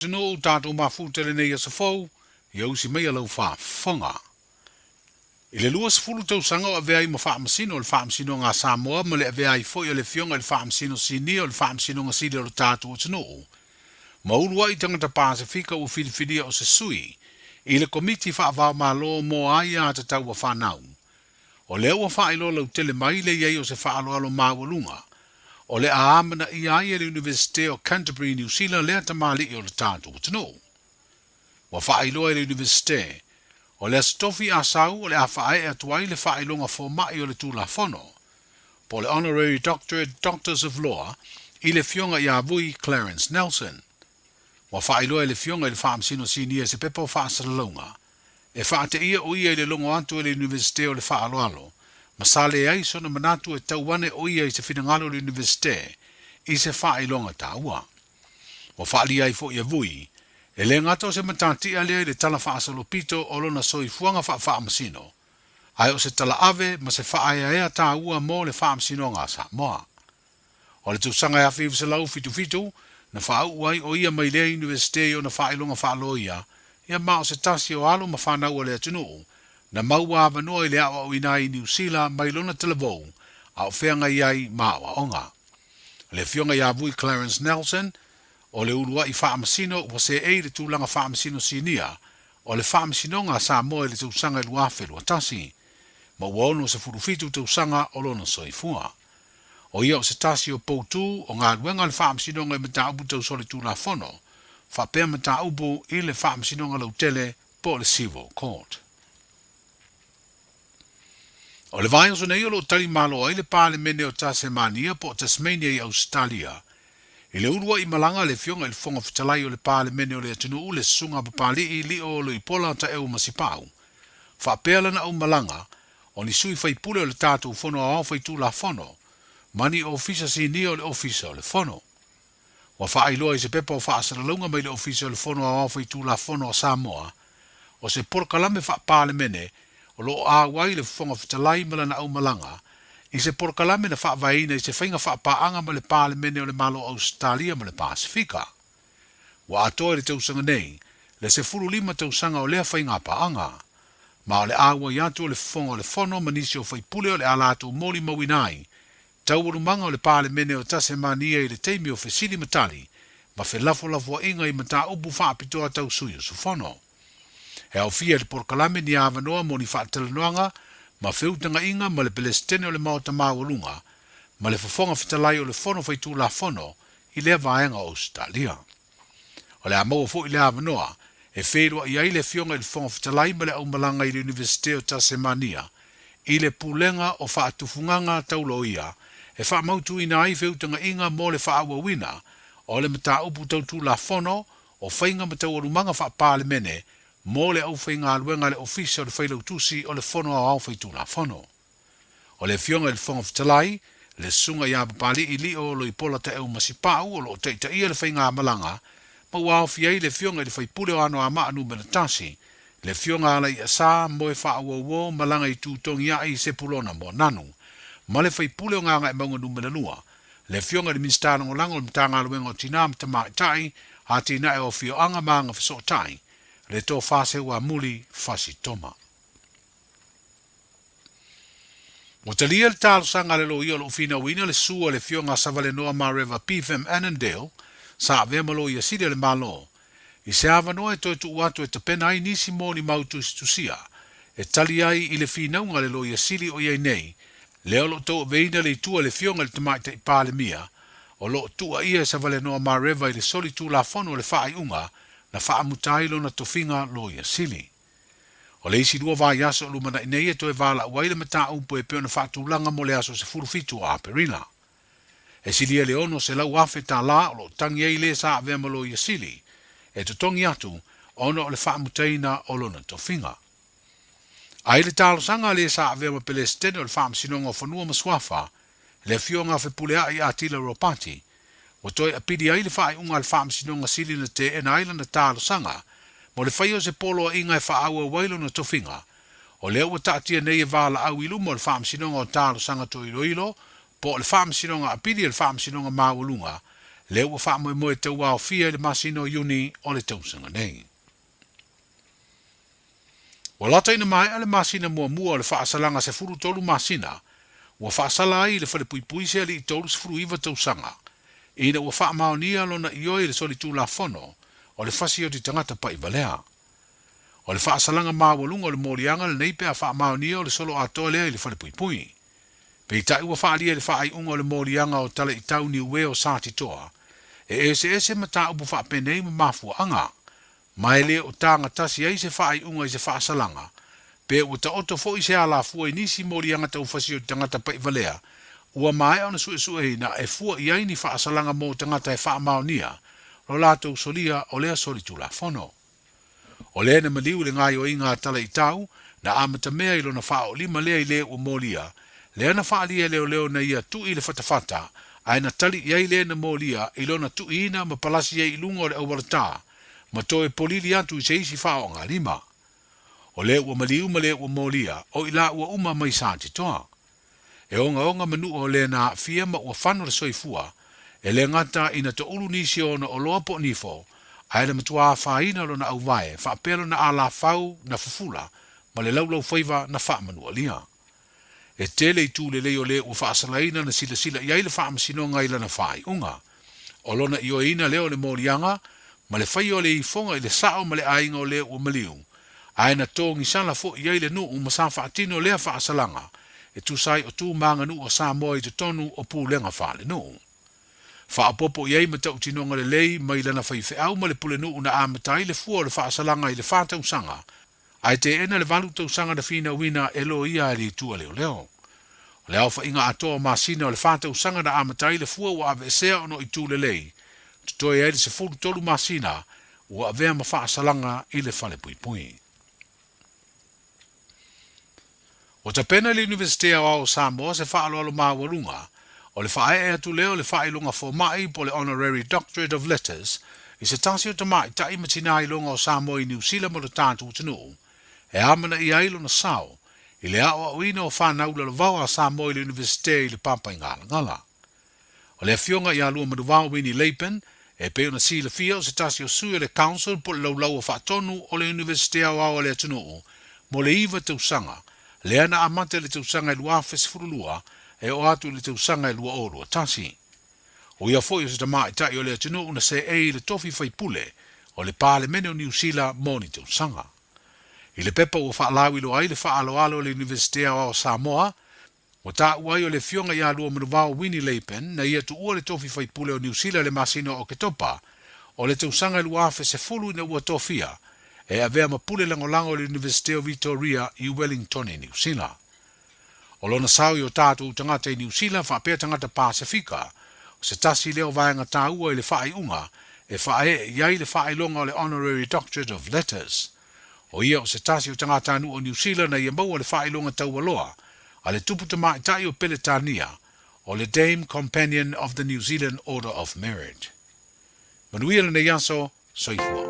Atunuu tatou mafuta i lenei aso fou, ia usi maia lau faafofoga. I le 20 tausaga o avea ai ma Faamasino o le Faamasinoga a Samoa ma le avea ai foi o le Afioga i le Faamasino Sinia o le Faamasinoga Sili o le tatou atunuu, ma uluai tagata Pasefika ua filifilia o se sui i le Komiti Faavaomalo mo Aia Tatau a Fanau. O lea ua faailoa lautele mai le i ai o se faaaloalo maualuga o le a amanaia ai e le Iunivesite o Canterbury i Niu Sila lea tamalii o le tatou atunuu. Ua faailoa e le Iunivesite, o le Aso Tofi Asau o le a faaee atu ai le faailoga fomai o le Tulafono, po o le Honorary Doctorate Doctors of Law, i le Afioga ia Vui Clarence Nelson. Ua faailoa e le Afioga i le Faamasino Sinia i se pepa o faasalalauga, e faateia o ia i le logo atu e le Iunivesite o le Faaaloalo, ma sa leai sona manatu e tau ane o ia i se finagalo o le Iunivesite i se faailoga taua. Ua faaalia ai foi e Vui, e le gata o se matatia lea i le tala faasolopito o lona soifuaga faafaamasino, ae o se tala ave ma se faaeaea taua mo le Faamasinoga a Samoa. O le tausaga e 1977, na faauu ai o ia mai lea Iunivesite i ona faailoga faaloia, ia ma o se tasi o alo ma fanau a le atunuu, na maua avanoa i le aoaoina ai i Niu Sila mai lona talavou a o feagai ai ma aoaoga. Le Afioga ia Vui Clarence Nelson, o le uluai faamasino ua seei i le tulaga faamasino sinia o le Faamasinoga a Samoa i le tausaga e 2021, ma ua 67 tausaga o lona soifua. O ia o se tasi o poutū o galuega a le Faamasinoga i mataupu tau solitulafono, faapea mataupu i le Faamasinoga Lautele po o le Civil Court. O le vaiaso nei o lo o tali malo ai le Palemene o Tasemania po o Tasmania i Ausetalia i le uluai malaga a le Afioga i le Fofoga Fetalai o le Palemene o le atunuu le Susuga Papali'i Lio Luipola Taeu Masipau faapea lana aumalaga o ni sui faipule o le tatou Fono Aoao Faitulafono ma ni Ofisa Sinia o le Ofisa o le Fono. Ua faailoa i se pepa o faasalalauga mai le Ofisa o le Fono Aoao Faitulafono a Samoa, o se polokalame faa-Palemene o lo o auai le Fofoga Fetalai ma lana aumalaga i se polokalame na faavaeina i se faiga faapaaga ma le Palemene o le Malo o Ausetalia ma le Pasefika. Ua atoa i le tausaga nei le 15 tausaga o lea faigapaaga. Ma o le auai atu o le Fofoga o le Fono ma nisi o faipule o le a latou molimauina ai taualumaga o le Palemene o Tasemania i le taimi o fesili ma tali ma felafolafoaiga i mataupu faapitoa tau sui usufono. E aofia i le polokalame ni avanoa mo ni faatalanoaga ma feutagaiga ma le Pelesitene o le Maota Maualuga ma le Fofoga Fetalai o le Fono Faitulafono i lea vaega o Ausetalia. O le a maua foi le avanoa e feiloai ai le Afioga i le Fofoga Fetalai ma le aumalaga i le Iunivesite o Tasemania i le Pulega o Faatufugaga Tau Loia e faamautuina ai feutagaiga mo le faaauauina o le mataupu tau Tulafono o Faiga ma Taualumaga Faa-Palemene mo le aufaigaluega a le Ofisa o le Failautusi o le Fono Aoao Faitulafono. O le Afioga i le Fofoga Fetalai, le Susuga ia Papali'i Lio Loipola Taeu Masipau o lo o taitaia le faigamalaga ma ua aofia ai le Afioga i le Faipule o Anoamaa Numera 1, le Afioga Alaiasa Moefaauouo Malaga i Tutogiai Sepulona Moananu, ma le Faipule o Gagaemauga Numera 2, le Afioga i le Minisita Lagolago o le Matagaluega o Tinā ma Tamaitai, Atinae o Afioaga ma Agafesootai, le Tofa Seuamuli Fasi Toma. Ua talia le talosaga a le loia o lo o finauina le susu a le Afioga a Savalenoa Mareva Pfm Annandale, sa avea ma Loia Sili a le Malo, i se avanoa e toe tuu atu e tapena ai nisi molimau tusitusia e tali ai i le finauga a le Loia Sili o i ai nei, lea o lo o tauaveina le itu a le Afioga i le Tamaitai Palemia, o lo o tuuaia e Savalenoa Mareva i le soli tulafono o le faaiuga na faamuta ai lona tofiga Loia Sili. O le isi lua vaiaso o lumanai nei e toe valaau ai le mataupu e pei ona faatulaga mo le aso 17 o Aperila. E silia le $600,000 tala o lo o tangi ai le sa avea ma Loia Sili e totogi atu ona o le faamutaina o lona tofiga. A i le talosaga a le sa avea ma Pelesitene o le Faamasinoga o Fanua ma Suafa, le Afioga a Fepuleai Atila Ropati, ua toe apili ai le faaiuga a le Faamasinoga Sili na teena ai lana talosaga mo le faia o se poloaiga e faaauau ai lona tofiga, o lea ua taatia nei e valaau i luma o le Faamasinoga o Talosaga Toiloilo po o le Faamasinoga Apili a le Faamasinoga Maualuga. lea ua faamoemoe e tauaofia i le masina o Iuni o le tausaga nei. Ua lata ina maea le masina muamua o le faasalaga 13 masina ua faasala ai i le falepuipui se alii 39 tausaga ina ua faamaonia lona ioe i le solitulafono o le fasioti tagata pa'ivalea. O le faasalaga maualuga o le moliaga lenei pe a faamaonia o le solo atoa lea i le falepuipui. Peitai ua faaalia i le faaiuga o le moliaga o Talaitau Niue o Satitoa, e eseese mataupu faapenei ma mafuaaga, ma e le o tagatasi ai se faaiuga i se faasalaga, pe ua taoto foi se alafua i nisi moliaga taufasi o tagata pa'ivalea ua maea ona suesueina e fua i ai ni faasalaga mo tagata e faamaonia lo latou solia o lea solitulafono. O lea na maliu i le gaoioiga a Talaitau, na amatamea i lona faaoolima lea i le ua molia, lea na faaalia e leoleo na ia tui i le fatafata, ae na tali i ai le na molia i lona tuiina ma palasi ai i luga o le aualatā, ma toe polili atu i se isi faaoogalima. O le ua maliu ma le ua molia, o i laua uma mai Satitoa. E ogaoga manua o le na aafia ma ua fano le soifua, e le gata ina toulu nisi o ona oloa po o nifo, ae na matua afaina lona auvae faapea lona alafau na fufula ma le laulaufaiva na faamanualia. E tele itu lelei o le ua faasalaina na silasila i ai le Faamasinoga i lana faaiuga. O lona ioeina lea o le moliaga ma le faia o le ifoga i le sao ma le aiga o le ua maliu, ae na togisala foi i ai le nuu ma sa faatino lea faasalaga e tusa ai o tu ma aganuu a Samoa i totonu o pulega faalenuu. Faaopoopo i ai matautinoga lelei mai lana faifeau ma le pulenuu na amata ai le fua o le faasalaga i le fa tausaga, ae teena le valu tausaga na finauina e loia a le itu a leoleo. O le aofaiga atoa o masina o le fa tausaga na amata ai le fua ua aveesea ona o itu lelei, totoe ai le 13 masina ua avea ma faasalaga i le falepuipui. Ua tapena i le Iunivesite Aoao o Samoa se faaaloalo maualuga o le faaee atu lea o le faailoga foma'i po o le Honorary Doctorate of Letters i se tasi o tamaitai ma tinā iloga o Samoa i Niu Sila ma lo tatou atunuu e amanaia ai lona sao i le aoaoina o fanau lalovao a Samoa i le Iunivesite i le Papaigalagala. O le afioga ia Luamanuvao Winnie Lapen, e pei ona silafia o se tasi o sui o le Council po o le laulau o faatonu o le Iunivesite Aoao a le atunuu mo le iva tausaga, lea na amata i le tausaga e 2012 e oo atu i le tausaga e 2021. O ia foi o se tamaitai o le atunuu na seei i le tofi faipule o le Palemene o Niu Sila mo ni tausaga. I le pepa ua faalauiloa ai le faaaloalo a le Iunivesite Aoao o Samoa, Ua taua ai o le afioga ia Luamanuvao Winnie Lapen na ia tuua le tofi faipule o Niu Sila i le masina o Oketopa o le tausaga e 2010 ina ua tofia e avea ma pule lagolago i le Iunivesite o Vitoria i Wellingtone, Niu Sila. O lona sao i o tatou tagata i Niu Sila faapea tagata Pasefika, o se tasi lea o vaega taua i le faaiuga e faaee i ai le faailoga o le Honorary Doctorate of Letters. O ia o se tasi o tagatanuu o Niu Sila na ia maua le faailoga taualoa a le tupu tamaitai o Peletania o le Dame Companion of the New Zealand Order of Merit. Manuia lenei aso, soifua.